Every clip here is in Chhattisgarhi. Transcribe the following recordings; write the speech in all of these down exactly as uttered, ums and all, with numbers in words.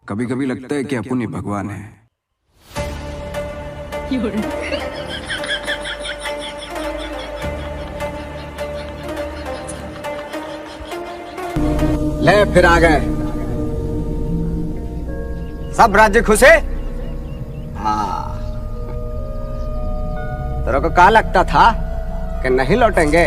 कभी कभी लगता है कि अपन ही भगवान है। ले, फिर आ गए। सब राज्य खुश है? हाँ। तेरे को क्या लगता था कि नहीं लौटेंगे?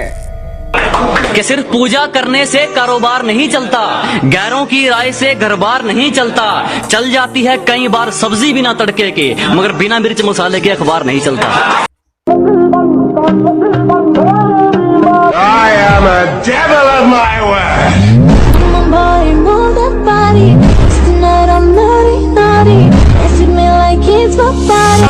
कि सिर्फ पूजा करने से कारोबार नहीं चलता, गैरों की राय से घर बार नहीं चलता। चल जाती है कई बार सब्जी बिना तड़के के, मगर बिना मिर्च मसाले के अखबार नहीं चलता। I am a devil of my word. Come on, boy, move that body. Tonight I'm naughty, naughty. Dancing me like it's my body.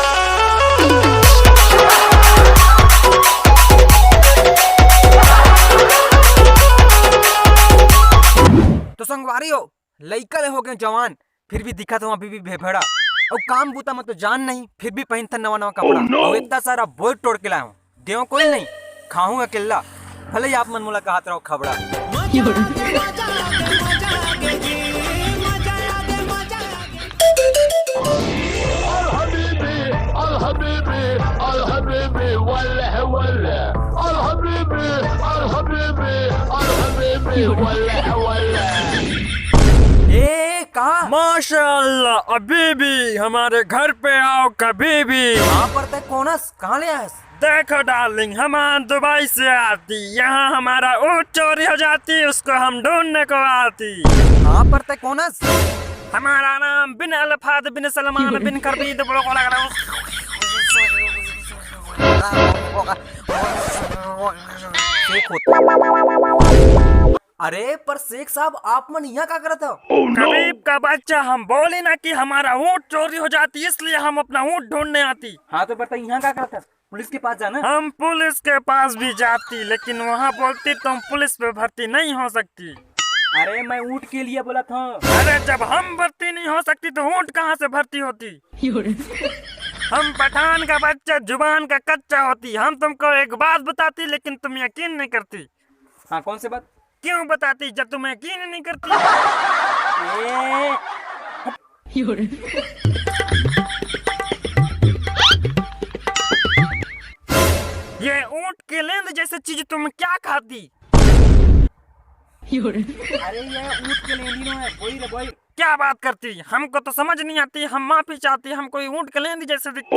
तो संगवारी हो, लइका ले हो गए जवान, फिर भी दिखत हो अभी भी भेभड़ा। अउ काम बूता में तो जान नहीं, फिर भी पहिनथन नवा नवा कपड़ा। अउ इतना सारा बोझ टोड़ के लाए हो, देव कोई नहीं, खाहूं अकेला। भले ही आप मन मोला कहत रहो Khabra. Al Habibi, Al Habibi, Al Habibi, Wallah Wallah. Al Habibi, Al Habibi, Al Habibi, Wallah Wallah. ए कहा? माशाल्लाह, अभी भी हमारे घर पे आओ कभी भी। कहाँ पर तक कोनस, कहाँ ले आयस? देखो डार्लिंग, हम दुबई से आती, यहाँ हमारा ऊँट चोरी हो जाती, उसको हम ढूंढने को आती। कहाँ पर तक कोनस? हमारा नाम बिन अल्फाद बिन सलमान बिन करबीद। शेख होता। अरे पर शेख साहब, आप मन यहाँ का करत हो? कबीब का बच्चा, हम बोली ना कि हमारा ऊँट चोरी हो जाती, इसलिए हम अपना ऊँट ढूंढने आती। हाँ तो बता, यहाँ का करत हो? पुलिस के पास जाना। हम पुलिस के पास भी जाती, लेकिन वहाँ बोलती तो हम पुलिस में भर्ती नहीं हो सकती। अरे मैं ऊँट के लिए बोला था। अरे जब हम भर्ती नहीं हो सकती तो ऊँट कहाँ से भर्ती होती? हम पठान का बच्चा, जुबान का कच्चा होती। हम तुमको एक बात बताती, लेकिन तुम यकीन नहीं करती। हाँ, कौन सी बात? क्यों बताती जब तुम यकीन ही नहीं करती? ए, ये ऊँट के लेंद जैसे चीज तुम क्या खाती? अरे ये ऊँट के लेंदी नो है, वही रे वही। क्या बात करती, हमको तो समझ नहीं आती। हम माफी चाहती, हम कोई ऊँट के लेंदी जैसे दिखती।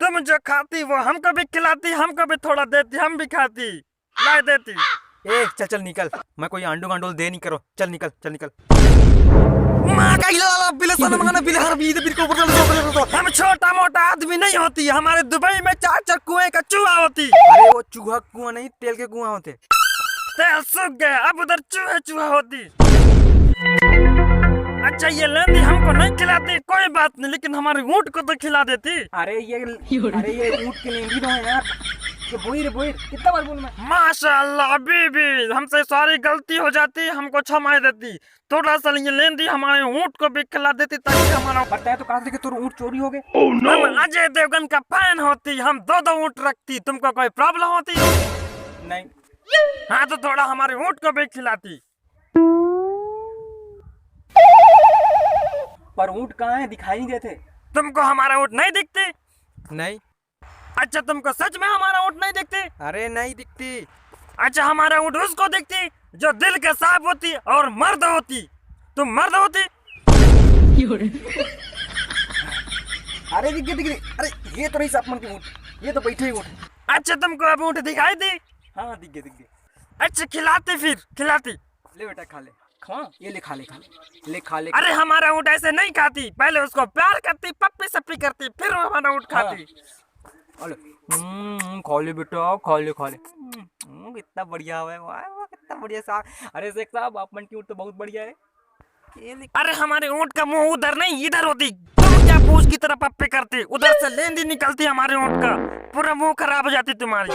तुम जो खाती वो हमको भी खिलाती, हमको भी थोड़ा देती, हम भी खाती, ला देती। ए चल चल निकल, मैं कोई आंडू गांडू दे नहीं करो, चल निकल, चल निकल। माँ का इला बिल सन माना बिल हर बीद बिल को ऊपर चल, ऊपर चल, ऊपर। हम छोटा मोटा आदमी नहीं होती, हमारे दुबई में चार चार कुएं का चूहा होती। अरे वो चूहा कुआं नहीं, तेल के कुआं होते। तेल सूख गया, अब उधर चूहे चूहा होती। अच्छा ये लेंदी हमको नहीं खिलाती, कोई बात नहीं, लेकिन हमारे ऊँट को तो खिला देती। अरे ये, अरे ये ऊँट के लेंदी नो है यार। ये बोई रे बोई, कितना बार बोलूं मैं? माशाल्लाह, अभी भी हमसे सारी गलती हो जाती, हमको क्षमा देती। थोड़ा सा ये लेंदी हमारे ऊँट को भी खिला देती, ताकि हमारा पता है तो कहाँ से कि तेरे ऊँट चोरी हो गए? हम अजय देवगन का फैन होती, हम दो दो ऊँट रखती, तुमको कोई प्रॉब्लम होती? नहीं। हाँ तो थोड़ा हमारे ऊँट को भी खिलाती। पर ऊँट कहाँ है, दिखाई नहीं देते। तुमको हमारा ऊँट नहीं दिखती? नहीं। अच्छा तुमको सच में हमारा ऊँट नहीं दिखती? अरे नहीं दिखती। अच्छा हमारा ऊँट उसको दिखती जो दिल के साफ होती और मर्द होती। तुम मर्द होती? अरे दिख गई, दिख गई। अरे ये तो रही साफ मन की ऊँट, ये तो बैठे ही ऊँट। अच्छा तुमको अब ऊँट दिखाई दी? हाँ दिख गए, दिख गए। अच्छा खिलाती, फिर खिलाती। ले बेटा खा ले, खा, ये ले खा ले, खा ले, ले खा ले। अरे हमारा ऊँट ऐसे नहीं खाती, पहले उसको प्यार करती, पप्पी सप्पी करती, फिर वो हमारा ऊँट खाती। अरे हम्म, खा ले बेटा, खा ले, खा ले। हम्म, कितना बढ़िया है, वाह वाह, कितना बढ़िया सा। अरे शेख साहब, आप मन की ऊँट तो बहुत बढ़िया है। अरे हमारे ऊँट का मुंह उधर नहीं, इधर होती। तुम क्या पूछ की तरह पप्पी करती, उधर से लेंदी निकलती हमारे ऊँट का, पूरा मुंह खराब हो जाती तुम्हारी।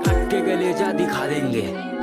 हट के कलेजा दिखा देंगे।